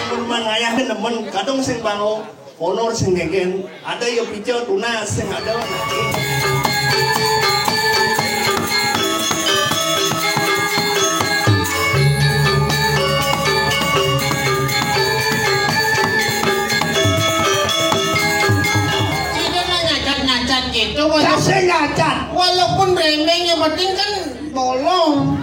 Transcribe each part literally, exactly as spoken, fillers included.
Mun mangayah nemen, kadung sing bangun. Honor sing ngegen, ada ya pica tunas sing ada. Tidak nyacat-nyacat gitu, walaupun, sing nyacat. Walaupun brembeng, yang penting kan bolong.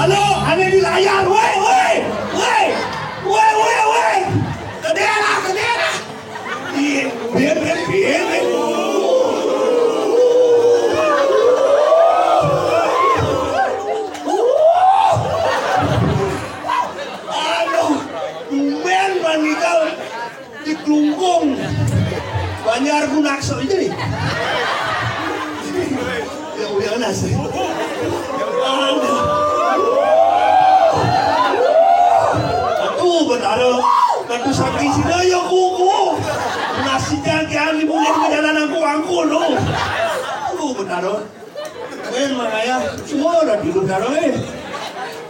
Halo, ada di layar, woi, woi, woi, woi, woi, woi, ke daerah, ke daerah. Iya, biar, biar, biar. Aduh, tumben Bang Ical di Klungkung. Banjar Gunakso itu nih. Ya udah nasi. Aduh. Aduh, Betara. Katu sakit sini ya kuku. Nasi jangan dibuat perjalanan ku angkul lu. Aduh, Betara. Wen mangayah, semua udah tidur karo eh.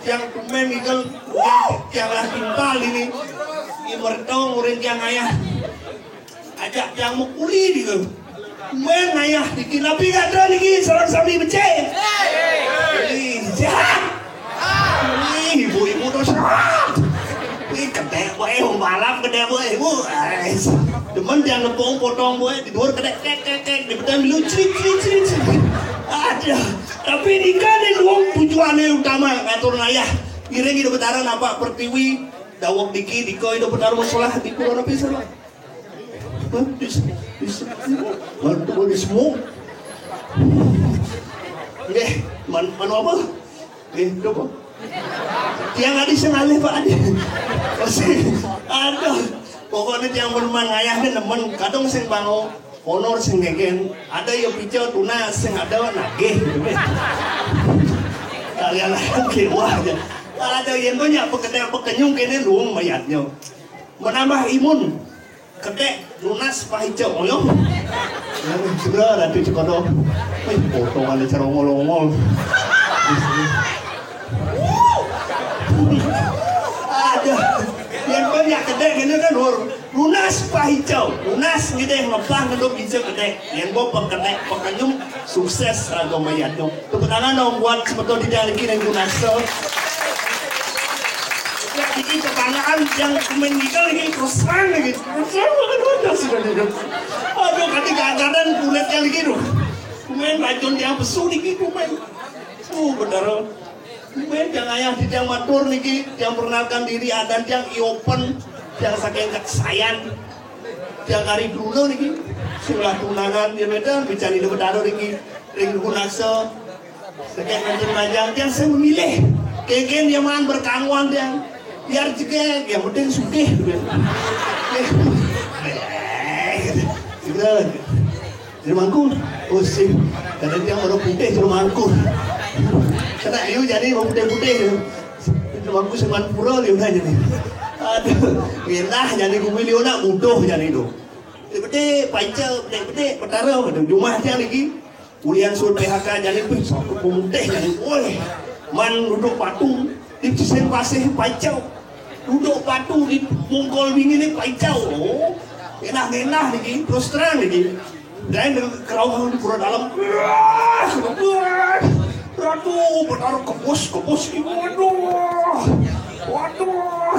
Yang tumben Ical, yang, yang lah timpal ini. Imertong urin yang ayah. Ajak yang mukuli gitu. Wen ayah dikit, tapi gak ada lagi seorang sami becek. Ih, jahat. Ih, ibu-ibu tuh serat. Ih, kedek bae, balap kedek bae, ibu. Ais. Demen yang nepung potong bae, di luar kedek, kek, kek, kek, di petang dulu, crit, crit, crit, crit. Ada. Tapi ini kan yang dua tujuannya utama, ngatur ayah. Ngiring hidup Betara nampak pertiwi, dawak diki, diko hidup Betara masalah, di kurang apa salah. Hah? Dis-, dis-, mantu mau dismu. Nggih, man-, manu apa? Nggih, coba. Tiang adi sing alih, Pak Adi. Masih. Aduh. Pokoknya tiang mun mangayah nemen, kadung sing bangun, honor sing ngegen, ada ya pica tunas sing ada nagih gitu. Kalian lagi wah aja. Ada yang banyak pekedek pekenyung kene luung mayatnya. Menambah imun. Kedek, lunas, pahica, oyong. Sudah, nanti cekodok. Wih, potongan cara ngolong-ngol. Ada. Yang banyak kedek ini kan hur. Lunas, pahica. Lunas, ngideh, ngepah, ngedok, bisa kedek. Yang bawa pekedek, pekenyum, sukses, raga mayat dong. Tepuk tangan dong buat semeton di dalam kiri guna so. Ya, ini kebanggaan yang meninggal ini terus terang lagi. Terus terang banget udah sudah nih. Aduh, kati gagadan kulitnya lagi tuh. Main racun yang besu nih gitu main. Tuh bener. Main yang ayah di yang matur niki, yang perkenalkan diri ada yang iopen, yang saking keksayan. Tiang kari dulu niki, sudah tunangan dia beda, bicara di Betara niki, ring Gunaksa. Sekian nanti panjang, tiang saya memilih. Kegen dia makan berkangwang tiang. Biar jegek, yang penting sugih. Sudah. Jadi mangkul, oh sih, kadang tiang baru putih suruh mangkul. Kena ayu jadi mau putih-putih. Suruh mangkul seman pura dia udah jadi. Aduh, elah jadi kuwi dia nak mudah jadi tu. Bedik-bedik, paica, bedik-bedik, Betara, kata jumah tiang niki. Ulian suruh P H K jani, wih, sanggup pemutih jani. Woi, man duduk batu, di pesisir pasir paica. Duduk batu di mungkol bingin ni paica. Oh, genah-genah niki, terus terang niki. Dan kerauhan di pura dalam. Wah, wah. Aduh, Betara kebus, kebus. Waduh. Waduh.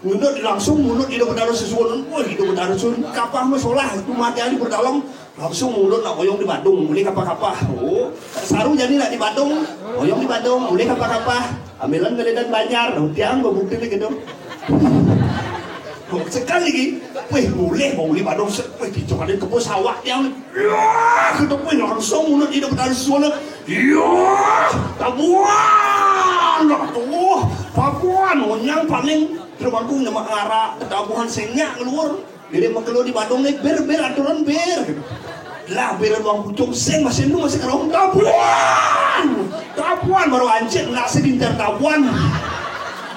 Nyundut langsung mulut Ida Betara sesuunan. Wah, Ida Betara sesuunan. Kapah mah solah. Itu mati ahli berdalam. Langsung mulut nak oyong di Badung. Boleh kapah-kapah. Oh. Saru jani nak di Badung. Oyong di Badung. Boleh kapah-kapah. Ambilan geledan banjar. Nah, tiang babukti lagi tu. Sekali lagi. Weh, boleh. Boleh Badung. Se- Weh, kicau ada kebun sawah tiang. Ya, kita pun langsung mulut Ida Betara sesuunan. Ya, tabuan. Dah tu. Tabuan. Onyang paling. Terus aku nyemak ngarak. Tabuan senyak keluar. Jadi, mengkelo di Badung ni, "Bir, bir, aturan bir." Lah, bir ruang pucung sing, masih nu, masih kerong, "Tabuan! Tabuan!" Baru ancit, nak sedintar tabuan.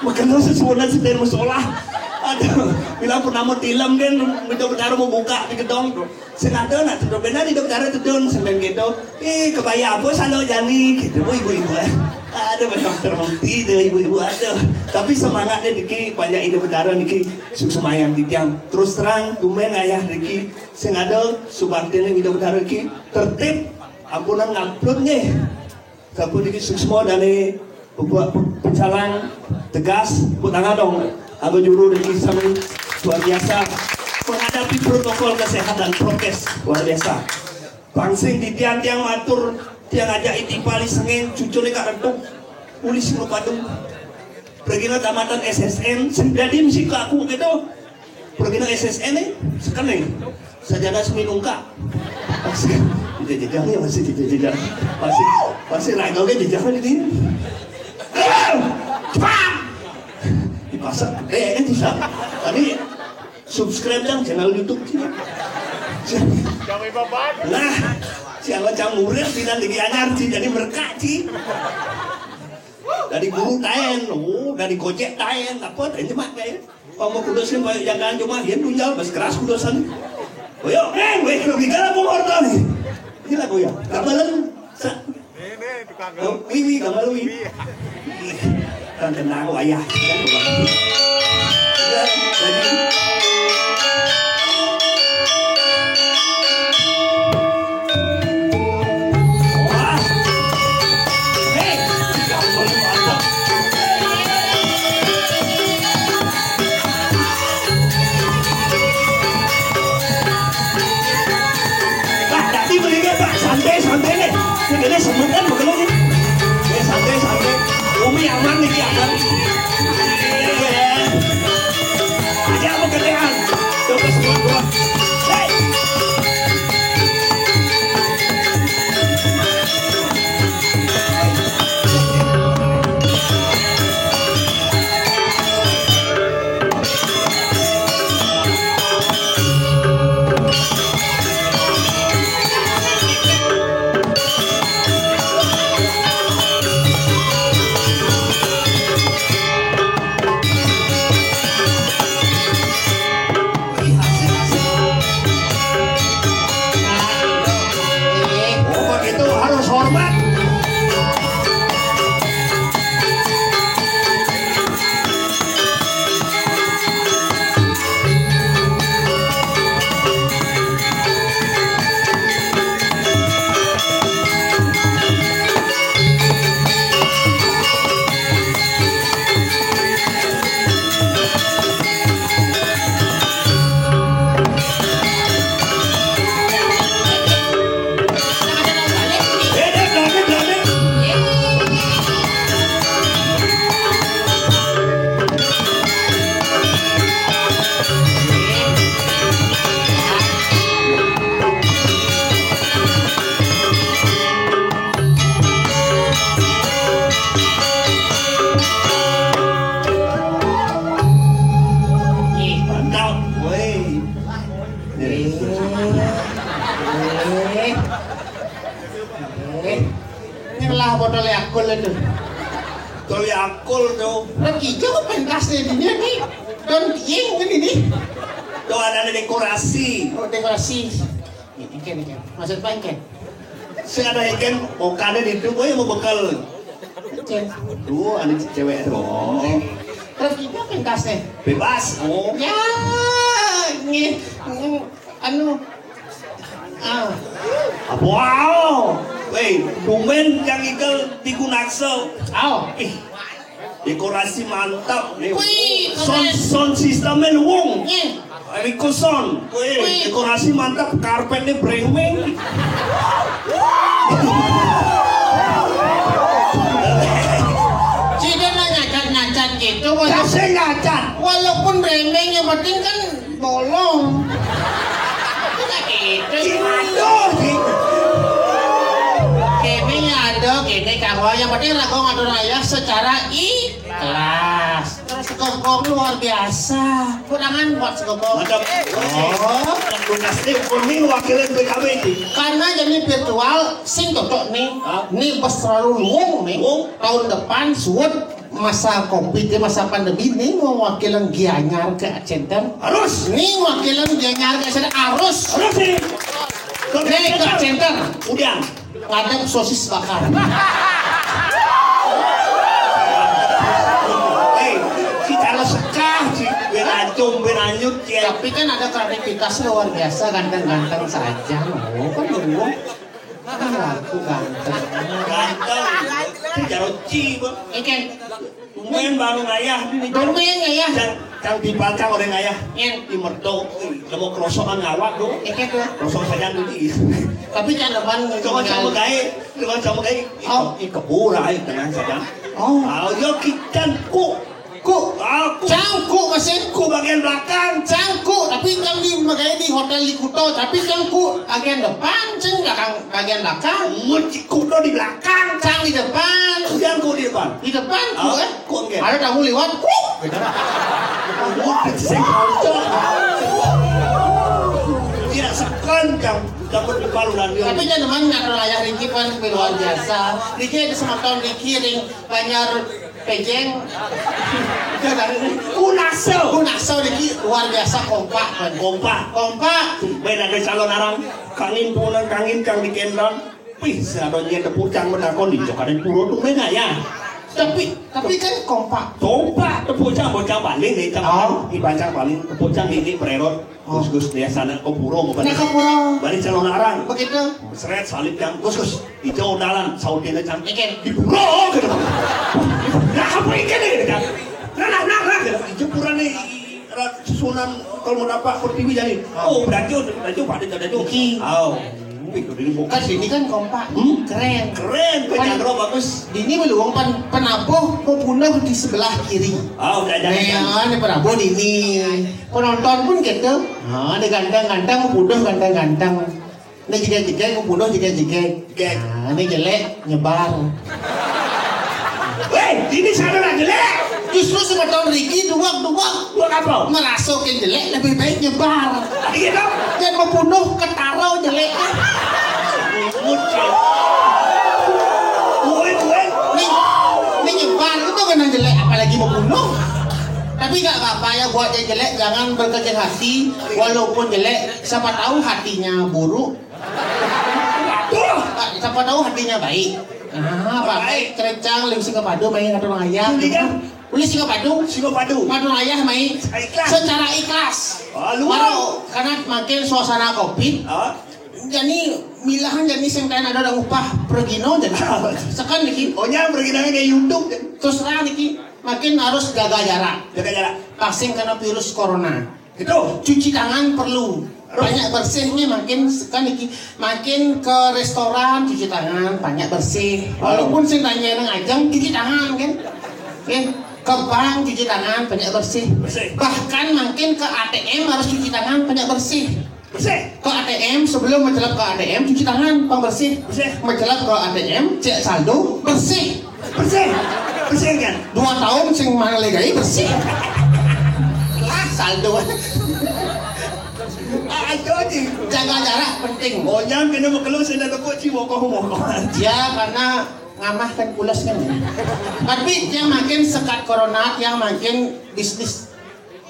Mengkelo sesuunan sedintar musola. Aduh, bila pun nama tilam kan, Ida Betara mau buka di gedong. Sing ada nak tedun, benar Ida Betara tedun, sambil gitu. Eh, kebaya apa salah jani? Gitu, bu ibu-ibu, eh. Ada betul terbukti tu ibu-ibu ada. Tapi semangatnya dikit, banyak Ida Betara dikit. Suksemayang titiang. Terus terang, tumben ayah niki sing ada subakti ning Ida Betara niki tertib, ampunan ngupload nggih. Sampun niki suksma dane Bapak Pecalang tegas, tepuk tangan dong. Anggo juru niki sami luar biasa menghadapi protokol kesehatan, prokes luar biasa. Pangsing titiang tiang matur, tiang ajak iti pali sengeng, cucune Kak Retuk, uli sing padung. Pragina tamatan S S N, sing dadi mesti ke aku gitu. Pragina S S N nih, sekening. Sajana semi nungka. Masih, jejak-jejak ya, masih jejak-jejak. Masih, masih ragal ke jejak ini. Cepat. Di pasar gede kan bisa. Tapi subscribe dong channel YouTube sini. Nah, si Awan Cang Murid tidak lagi anyar sih, jadi mereka sih. Dari guru taen, oh, dari gojek taen, apa taen jemak taen. Kamu kudosin banyak jangan cuma dia tunjal bas keras kudosan. Oh, yo, eh, weh, kalau bicara apa orta nih? Ini lagu ya, gamelan. Ini tukang. Oh, wiwi, gamelan wiwi. Kan kenal wayah. Kan orang. Ya, jadi. Pak, tadi belinya, Pak, santai, santai nih. Ini sementan begini nih. Ya, santai, santai. Umi aman nih, aman. Iya. Aja pekerjaan. Coba semua keluar. Hei. Oh, begitu harus hormat. Mantap, woi. Eh. Eh. Ini lah botol Yakult itu. Botol Yakult tuh. Lah, kijau pentas di dunia nih. Dan tiing kan ini. Tuh ada dekorasi. Oh, dekorasi. Ini kan, ini kan. Maksud apa ini kan? Sing ada ikan, okannya di itu, gue mau bekal. Oke. Tuh, ada cewek tuh. Terus itu pentasnya? Bebas. Oh. Ya, ini, ini, anu, ah. Apa? Wow. Weh, tumben yang ikel di Gunakso. Aw. Ih, dekorasi mantap nih. Wih, sound, keren. Sound systemnya luwung. Ih. Rico Sound. Wih, wih. Dekorasi mantap, karpetnya brewing. Cina nggak nyacat-nyacat gitu, walaupun, kasih nyacat. Walaupun brewing, yang penting kan bolong. Itu nggak gitu. Gimana, sih? Kene ya ada, kene kawa. Yang penting raga ngatur ayah secara ikhlas. Terus segogong luar biasa. Kurangan buat segogong. Mantap. Oh. Lunas nih, kuning wakilin P K B ini. Karena jadi virtual, sing cocok nih. Hah? Nih bos terlalu luwung nih. Luwung? Tahun depan suut masa covid, masa pandemi nih mau wakilan Gianyar ke center. Harus. Nih wakilan Gianyar ke center harus. Harus nih. Nih ke center. Udah. Ngadep sosis bakar. Hei, si cara sekah, si berancung, beranyut, ya. Tapi kan ada kreativitas luar biasa, ganteng-ganteng saja. Oh, kan dulu. Kan aku ganteng. Ganteng. Si cara ci, Bang. Ikan. Tumben baru ngayah ini. Tumben ngayah. Cang, cang dipacang oleh ngayah. Iya. Di merdo, ih, nemu kerosokan ngawak tuh. Iya tuh. Kerosok saja tuh di. Tapi cang depan. Coba cang megai, coba cang megai. Oh. Ih, kebura, ih, tenang saja. Oh. Ah, yo, kican ku. Ku. Ah, ku. Cangku masih. Ku bagian belakang. Cangku, tapi cang di megai di hotel di Kuto, tapi cangku bagian depan, cang belakang, bagian belakang. Mun ci Kuto di belakang. Cang di depan. Yang ku di depan. Di depan, ku, ah, eh. Ku enggak. Ada tamu lewat, ku. Tidak sekencang dapat dipalu dan dia. Tapi jangan teman, nak ayah Riki pan luar biasa. Riki ada semeton Riki ring Banjar Pejeng. Kunaso. Kunaso Riki luar biasa kompak pan. Kompak. Kompak. Tumben ada calon arang. Kangin turunan kangin kang di kendang. Wih, sadonye tepucang menakon di jokadan puro tuh beda ya. Tapi, tapi kan kompak. Kompak, tepucang bocah paling nih, cang. Oh. Di bocah paling tepucang ini pererot. Oh. Gus-gus dia sana ke puro, bukan? Nah, ke puro. Balik calon arang. Begitu. Seret salib cang, gus-gus. Hijau dalan, saudina cang. Ikan. Di puro gitu. Nah, apa ikan ini, cang? Nah, nah, nah, nah, gitu. Hijau pura nih, susunan kalau mau dapat pertiwi jadi. Oh, berarti udah, berarti pada jadi. Iki. Oh. Kan ini kan kompak. Hmm? Keren. Keren, kan penyandro bagus. Ini belum pan penabuh mau bunuh di sebelah kiri. Ah, udah jangan. Nah, ini penabuh di ini. Penonton pun gitu. Nah, ini ganteng-ganteng mau bunuh ganteng-ganteng. Ini jegek-jegek mau bunuh jegek-jegek. Jegek. Nah, ini jelek nyebar. Weh, ini sana lah jelek. Justru semeton Riki duwak-duwak. Duwak apa? Merasa ke jelek lebih baik nyebar. Iya dong. Dan membunuh ketaro jelek. Ribut ya. Woi, woi. Ini, ini nyebar itu kena jelek, apalagi membunuh. Tapi nggak apa-apa ya, buat yang jelek jangan berkecil hati. Walaupun jelek, siapa tahu hatinya buruk. Tuh. Siapa tahu hatinya baik. Nah, apa? Baik. Kerencang, liu singapadu, main ngatur ayah. Ini kan? Boleh singapadu? Singapadu. Ngatur ayah, main. Ikhlas. Secara ikhlas. Oh, luar. Baru, karena makin suasana covid. Ah? Jadi, milahan jadi sing kayak ada orang upah pergino jadi. Sekan niki. Oh, nya pergino kayak YouTube. Terus terang niki, makin harus jaga jarak. Jaga jarak. Vaksin karena virus corona. Itu. Cuci tangan perlu. Banyak bersihnya makin kan iki makin ke restoran cuci tangan banyak bersih. Walaupun sing tanya nang ajang cuci tangan kan. Eh, ke bank cuci tangan banyak bersih. Bersih. Bahkan makin ke A T M harus cuci tangan banyak bersih. Bersih. Ke A T M sebelum mencelep ke A T M cuci tangan pembersih. Bersih. Mencelep ke A T M cek saldo bersih. Bersih. Bersih kan? Dua tahun sing mana legai bersih. Lah saldo. Ah, itu aja. Jaga jarak penting. Monyang kena bekelus sing dah tepuk ci mokoh-mokoh. Ya karena ngamah kan pulas kan. Tapi yang makin sekat corona, yang makin bisnis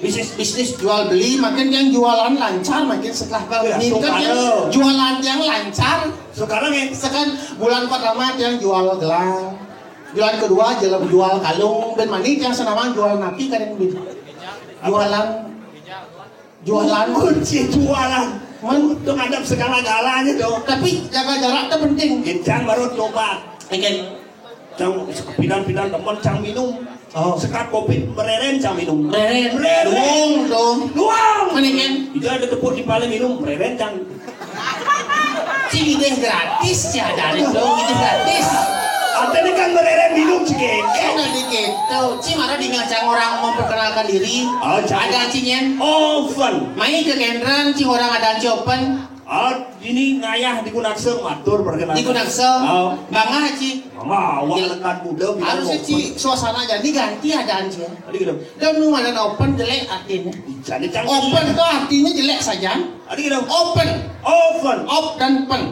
Bisnis, bisnis jual beli, makin yang jualan lancar, makin setelah pandemi kan jualan yang lancar. Sekarang ya, sekarang bulan pertama yang jual gelang, bulan kedua jual, jual kalung, ben mani yang senawang jual napi kan yang jualan, jualan kunci jualan. Untuk ada segala galanya dong. Tapi jaga jarak itu penting. Jangan baru tobat. Oke. Cang, pindah-pindah teman cang minum. Oh. Sekat kopi mereren cang minum. Mereren. Mereren. Luang dong. Luang. Mendingan. Itu ada tepuk di paling minum mereren cang. Cing ide gratis ya dari dong itu gratis. Ada nih kan mereren minum cike. Ada dikit. Tuh, cing marah dengan cang orang memperkenalkan diri. Oh, cang. Ada cingen. Open. Main ke Gendran cing orang ada cing open. Ah, ini ngayah di Gunakseng matur perkenalan. Di Gunakseng. Oh. Bangga Ci. Mama awak lekat muda bilang harus open. Ci suasana jadi ganti ada anjing. Tadi gitu. Dan nu mana open jelek artinya. Jadi cang open tuh artinya jelek saja. Tadi gitu. Open. Open. Op dan pen.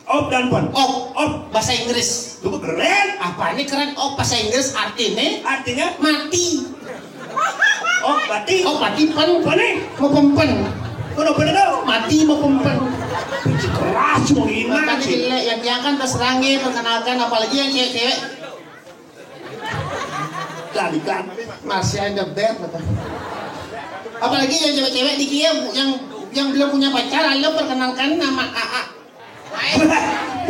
Op dan pen. Op. Op bahasa Inggris. Itu keren. Apa ini keren? Op bahasa Inggris artinya mati. Oh, mati. Oh, mati pen. Apa nih? Mau pempen. Mau pempen itu? Mati mau pempen. Keras mau gimana sih? Jelek yang dia kan terus rangi perkenalkan apalagi yang cewek-cewek. Lalikan. Masih ada band apa? Apalagi yang cewek-cewek di Kiev yang yang belum punya pacar, lalu perkenalkan nama A A.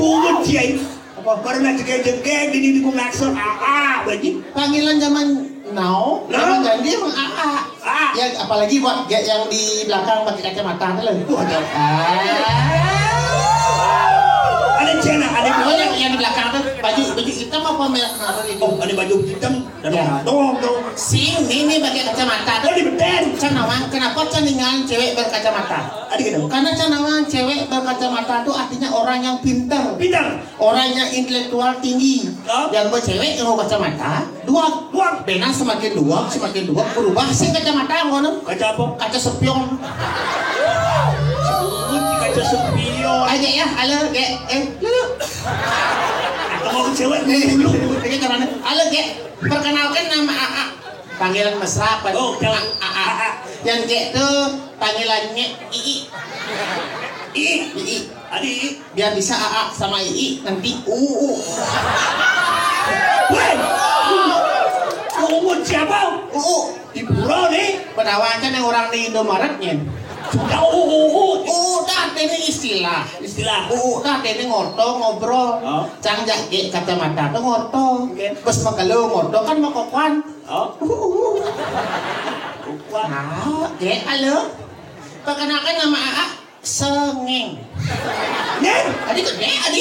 Pungut sih ai. Apa? Baru nak jegeg-jegeg di dinding Gunakseng. Aa, bajing. Panggilan zaman now, zaman jadi emang A A. A. Ya apalagi buat gek yang di belakang pakai kacamata tuh loh. Waduh. Ah. Ada cina, ada. Oh, yang, yang di belakang tuh baju baju hitam apa merah apa gitu? Oh, ada baju hitam. Dong, dong. Sing, ini pakai kacamata. Oh, di beten. Can nawang, kenapa can ningal cewek berkacamata? Ada gitu. Karena can nawang cewek berkacamata itu artinya orang yang pintar. Pintar. Orang yang intelektual tinggi. Oh. Yang bercewek yang mau kacamata, dua. Dua. Benar semakin dua, semakin dua, berubah sing kacamata ngono. Kaca apa? Kaca sepion. Kaca sepion. Aja ya, halo, gek, eh, lu. Aku mau cewek dulu. Ini caranya. Halo, gek. Perkenalkan nama A A. Panggilan mesra apa? Oh, A A. Yang G tuh panggilannya Ii. Ii. Ii. Adi. Biar bisa A A sama Ii nanti U U. Weh. U U siapa? U U. Di Pura nih. Penawaran yang orang di Indomaret nih. Sudah U U U. U U dah ini istilah. Istilah. U U dah ini ngorto ngobrol. Oh. Cang jage kacamata tuh ngorto. Oke. Bes makalo ngorto kan mau kokoan. Oh. Wah. Ah, ge, halo. Perkenalkan nama A A, Sengeng. Neng. Adi ke ge, adi.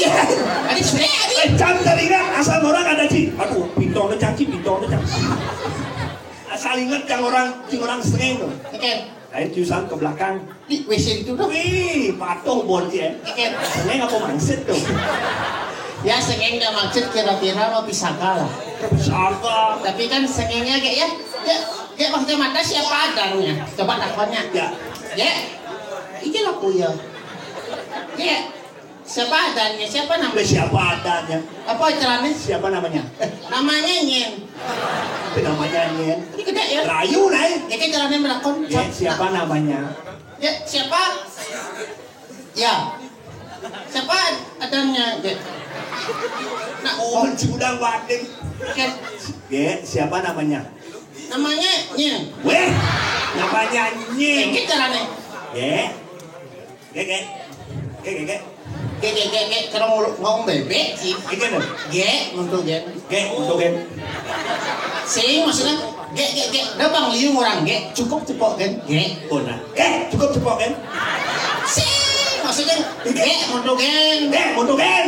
Adi sudah, adi. Eh, cang teringat asal orang ada ci. Aduh, pintong caci, pintong caci. Asal ingat yang orang, cing orang Sengeng tuh. Oke. Lain jurusan ke belakang. Di W C itu tuh. Wih, patuh bon ya. Oke. Sengeng apa mangsit tuh? Ya sengeng dan mangsit kira-kira mau pisaka lah. Pisaka. Tapi kan sengengnya kayak ya, ya, ya pakai mata siapa adanya? Coba takonnya. Ya. Ya. Iki lah kuya. Ya. Siapa adanya? Siapa namanya? Siapa adanya? Apa celananya? Siapa namanya? Namanya Nyen. Apa namanya Nyen? Ini gede ya. Rayu lah. Ya kan celananya melakon. Ya, siapa namanya? Ya, siapa? Ya. Siapa adanya? Ya. Nah, oh, Cudang Badeng. Oke. Ya, siapa namanya? Namanya Nyen. Weh, namanya Nyen. Ini celananya. Ya. Gek, gek. Gek, gek, gek. Gek, gek, gek, gek. Kalau ngomong, ngomong bebek sih. Gek, gek. Gek, untuk gek. Gek, untuk gek. Sing, maksudnya, gek, gek, gek. Udah bang liung orang, gek. Cukup cepok kan? Gek. Bona. Gek, cukup cepok kan? Sing, maksudnya, gek, untuk gek. Gek, untuk gek.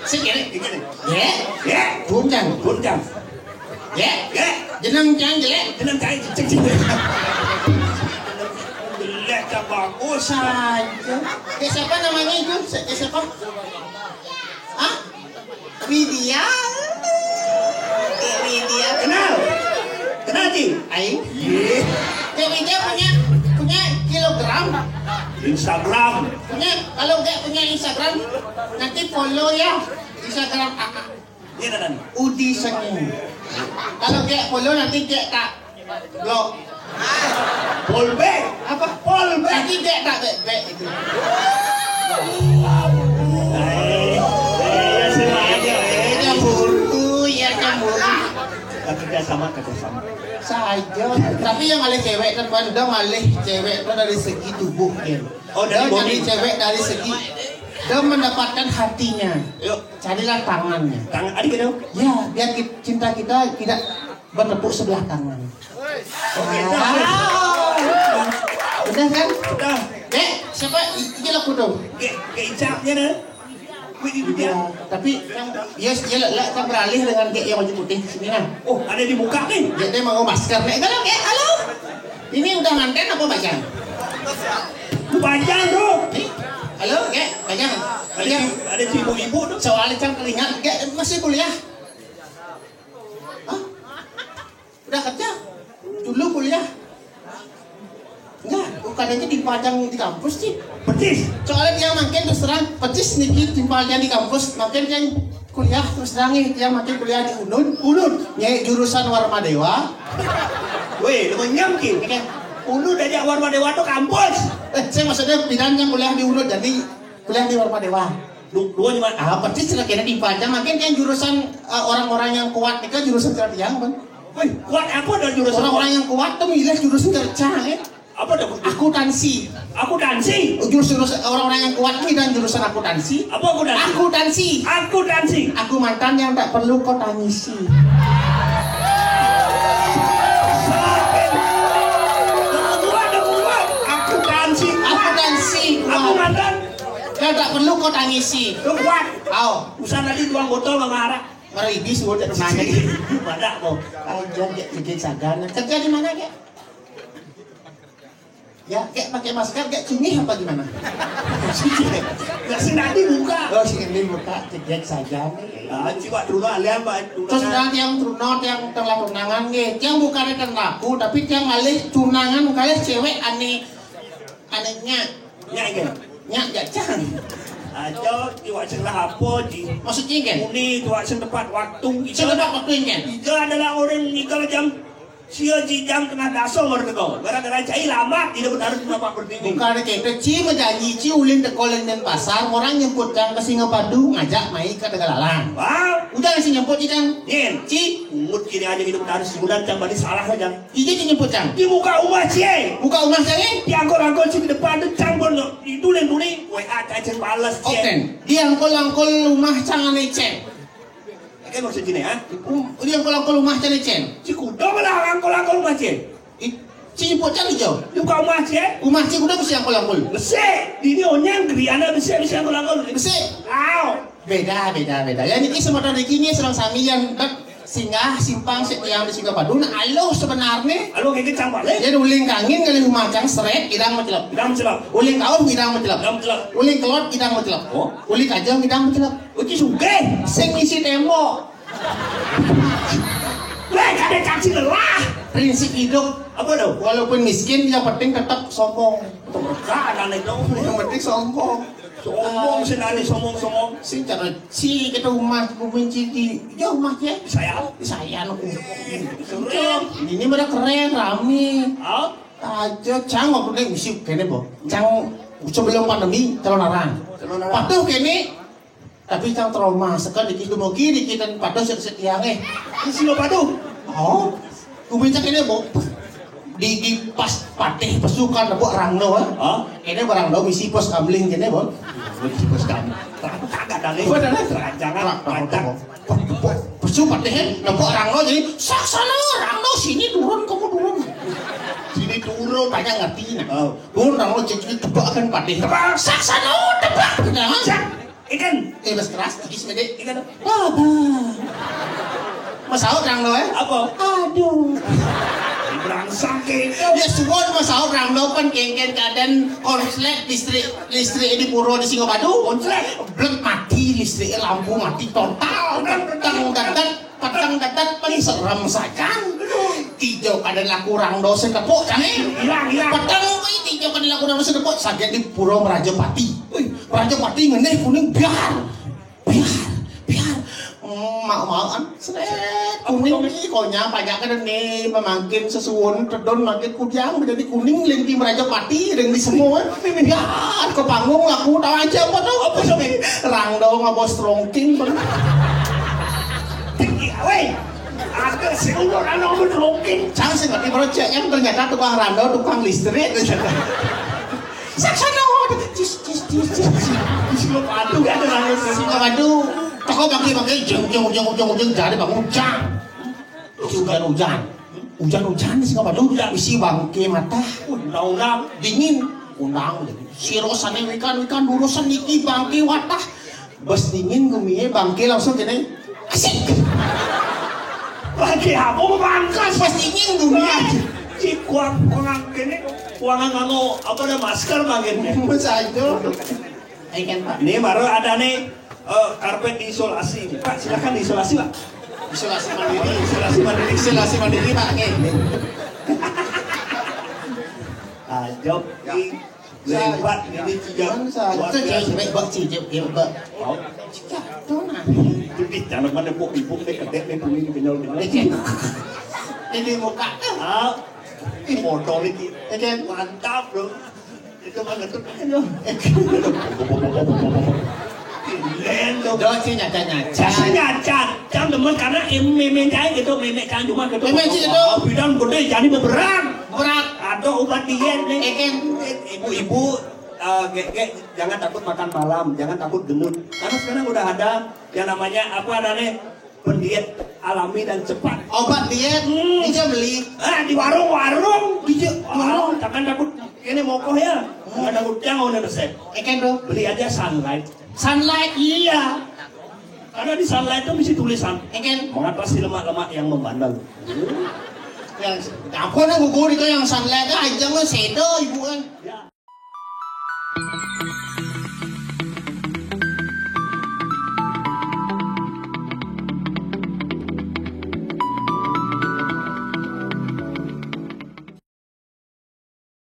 Sing, gini. Gini. Gek. Gek. Gunjang. Gunjang. Ya, ya. Jeneng cang jelek. Jeneng cang jelek. Jelek tak bagus. Saja. Ya, siapa namanya itu? Si- ya, siapa? Hah? Widya. Ya, Widya. Kenal? Kenal, Ci? Aing. Iya. Ya, Widya punya punya kilogram. Instagram. Punya kalau nggak punya Instagram nanti follow ya Instagram A A. Iya, Dadan. Udi Sengeng. Kalau kayak polo nanti kayak tak blok. Polbek. Apa? Polbek. Tadi dek tak bek-bek itu. Eh, eh, ya, sama aja. Eh, cemburu, ya, cemburu. Kerja sama, kerja sama. Saja. Tapi yang ngalih cewek kan, Bang, udah ngalih cewek tuh dari segi tubuh, Gen. Oh, dari Dia body. Nyari cewek dari segi dia mendapatkan hatinya. Yuk. Carilah tangannya. Tangan, adik gitu. Ya, biar ki- cinta kita tidak bertepuk sebelah tangan. Oke, Ah. Udah kan? Udah. Dek, siapa? I- Ini aku tuh. Kayak, kayak icapnya dah. Wih, ini dia. Ya, tapi yang ya, ya lah, lah, kita beralih dengan Gek yang baju putih sini nah. Oh, ada di muka nih. Gek dia mau masker nih. Halo, Gek, halo. Ini udah nganten apa bajang? Lu bajang, bro. Nih, halo, Gek, bajang. Ada Bajang. Ci- ada ci ibu-ibu tuh. Soalnya cang teringat, Gek masih kuliah. Hah? Udah kerja? Dulu kuliah? Enggak, bukan aja dipajang di kampus sih. Petis. Soalnya dia makin terus terang, petis niki timpalnya di kampus, makin yang kuliah terus terang nih, dia makin kuliah di Unud, Unud, nyai jurusan Warma Dewa. Weh, lu nyam ki. Oke. Unud aja Warma Dewa tuh kampus. Eh, saya maksudnya bidangnya kuliah di Unud, jadi kuliah di Warma Dewa. Lu dua cuma ah, petis kira-kira dipajang, makin kan jurusan eh, orang-orang yang kuat nih kan jurusan kerja, Bang. Wih, kuat apa ada jurusan? Orang-orang yang kuat tuh milih jurusan kerja, ya. Apa ada? Akuntansi. Akuntansi. Jurusan orang-orang yang kuat nih dan jurusan akuntansi. Apa akuntansi? Akuntansi. Akuntansi. Aku mantan yang tak perlu kau tangisi. Aku kuat, aku kuat. Akuntansi. Akuntansi. Aku mantan. Yang tak perlu kau tangisi. Lu kuat. Au. Usah tadi tuang botol sama arak. Maribis, gua tak nanya. Pada kau. Kalau joget, joget sagan. Kerja di mana, Kek? Ya, Kek pakai masker, Kek cumi apa gimana? Nggak sih, nanti buka. Oh, si ini buka, joget sagan. Ah, coba dulu, lihat, Pak. Terus nanti yang turun, yang telah tunangan, Kek. Yang bukannya kena aku, tapi yang ngalih tunangan, ngalih cewek aneh, anehnya. Ya, ya. Nyak jajang. Aja, iwak sing lah apa, Ji? Maksudnya, Gen? Ini iwak sing tepat waktu. Sing tepat waktu, Gen? Ija adalah orang nikah jam sia ji jam tengah dasar baru teko. Gara-gara cai lama, tidak benar kenapa berdiri. Bukan kita, Ci menjanji, Ci ulin teko leng dan pasar, orang nyemput yang ke Singapadu, ngajak mai ke Tegalalang. Wah. Udah sih nyemput, Ci, Cang. Nin. Ci. Umut kini aja hidup harus sebulan, Cang, berarti salah aja. Ije nyebut cang. Di muka rumah cie. Muka rumah cie? Di angkol-angkol sini depan tu cang pun tu. Itu lain duri. W A cang cang balas cie. Oke. Di angkol-angkol rumah cang ane ceng. Oke, maksud sini, ha? Um, di angkol-angkol rumah cang ane ceng. Si kuda malah angkol-angkol rumah cie. I- Si nyebut cang ijo. Di muka rumah cie. Rumah cie kuda mesti angkol-angkol. Besi. Di ni onyang geriana besi, besi angkol-angkol. Besi. Au. Beda, beda, beda. Ya niki semeton niki ni serang sami yang bak singgah simpang sik tiang di Singapadu. Nah, alo sebenarnya. Alo kayak cang balik. Jadi uling kangin kali rumah cang seret, idang mencelok. Idang mencelok. Uling kau, idang mencelok. Idang mencelok. Uling kelot, idang mencelok. Oh. Uling kajang, idang mencelok. Uci sugih. Sing ngisi tembok. Weh, kada caci lelah. Prinsip hidup. Apa tu? Walaupun miskin, yang penting tetap sombong. Tuh, kan aneh dong. Yang penting sombong. Sombong sih nani, sombong-sombong. Sing cara si kita rumah, kumpul ciki. Ya rumah dia. Saya. Saya nu. Keren. Ini mana keren, rame. Ah? Aja cang waktu dia ngisi kene bo. Cang sebelum pandemi calon arang. Calon arang. Patuh kene. Tapi cang trauma sekali dikit dumogi dikit dan patuh setiang eh. Ini sih lo patuh. Oh. Kumpul cak kene bo. Di, di pas patih pasukan buat rangno, eh. Hah? Ini barang do misi pos kamling kene, Bon. Misi pos kamling. Kagak ada lagi. Apa ada lagi? Rancangan, Kelak, kelak, rancang. Kelak, kelak. Pesu patih, eh, nabok rangno jadi, "Saksana, rangno sini turun, kamu turun." Sini turun, banyak ngerti, nah. Oh. Turun rangno jadi tebak kan patih. Tebak. "Saksana, tebak." Nah. Cak. Ikan. Eh, mas keras, tipis, mede. Ikan. Wah, bah. Masaut rangno, eh? Apa? Aduh. Berangsang ke itu. Ya, suwon masaut rangno kan kengken keadaan konslet listrik, listrik di pura di Singapadu. Konslet. Blek mati listrik, lampu mati total. Peteng dadat, peteng dadat, paling serem saja. Tijo kada laku rangno sing tepuk, cang, eh? Hilang, hilang. Peteng kuwi tijo kada laku rangno sing tepuk, saget di pura Merajapati. Wih, Merajapati ngeneh kuning biar. Biar, biar. Mak-makan, seret, kuning ni, konya banyak kan ni, memangkin sesuun, tedon makin kujang, menjadi kuning, lengki meraja pati, lengki semua, ya, ke panggung laku, tahu aja apa tuh, apa sih? Rang dong, apa strongking, apa? Tinggi, weh, ada si ulur anak apa strongking? Jangan sih, ngerti, baru cek yang ternyata tukang rando, tukang listrik. Saksana, cis, cis, cis, cis, cis. Singapadu, ya, ada rando. Singapadu, toko bangke-bangke, jeng, jeng, jeng, jeng, jeng, jadi bang, hujan. Hujan-hujan. Hujan-hujan di Singapadu, hujan. Isi bangke mata. Undang-undang. Dingin. Undang. Sirosane wikan-wikan, durusan niki bangke watah. Bes dingin gumie bangke langsung kene. Asik. Bangke apa bangkas? Bes dingin gumie. Cik, kuang, kuang kene, kuang nganggo apa ada masker bangke. Bes aja. Ayo kan, Pak. Ini baru ada nih, eh, karpet diisolasi. Pak, silakan diisolasi, Pak. Isolasi mandiri, isolasi mandiri, isolasi mandiri, Pak. Oke. Ajab, ya. Ini lebat, ini tiga. Itu jauh, baik, baik, sih, jauh, ya, baik. Oh. Tiga, tuh, nah. Itu di tanah mana, Bu? Ibu, deh, kedek, deh, bumi, kenyal, kenyal. Ini muka. Ah, ini motor ini. Oke. Mantap, Bro. Itu mah ngetut aja, Bro. Keren, Bro. Jauh, sih, nyaca-nyaca. Saya nyaca. Jangan demen karena em-, meme saya gitu, meme saya cuma gitu. Meme sih gitu. Oh, bidan gede, jadi beberat. Berat. Ada obat diet nih. Eken. Ibu-ibu, eh, gek, gek, jangan takut makan malam, jangan takut gendut. Karena sekarang udah ada yang namanya apa, ada nih, pendiet alami dan cepat. Obat diet, Hmm. Bisa beli. Ah, di warung-warung. Bisa, Wah, warung. Takkan takut ini mokoh ya. Takkan takut yang mau resep. Eken, Bro. Beli aja Sunlight. Sunlight. Iya. Karena di Sunlight itu mesti tulisan Eken. Mengatasi lemak-lemak yang membandel. Yang apa nih gugur itu yang Sunlight aja lo sedo ibu kan. Ya,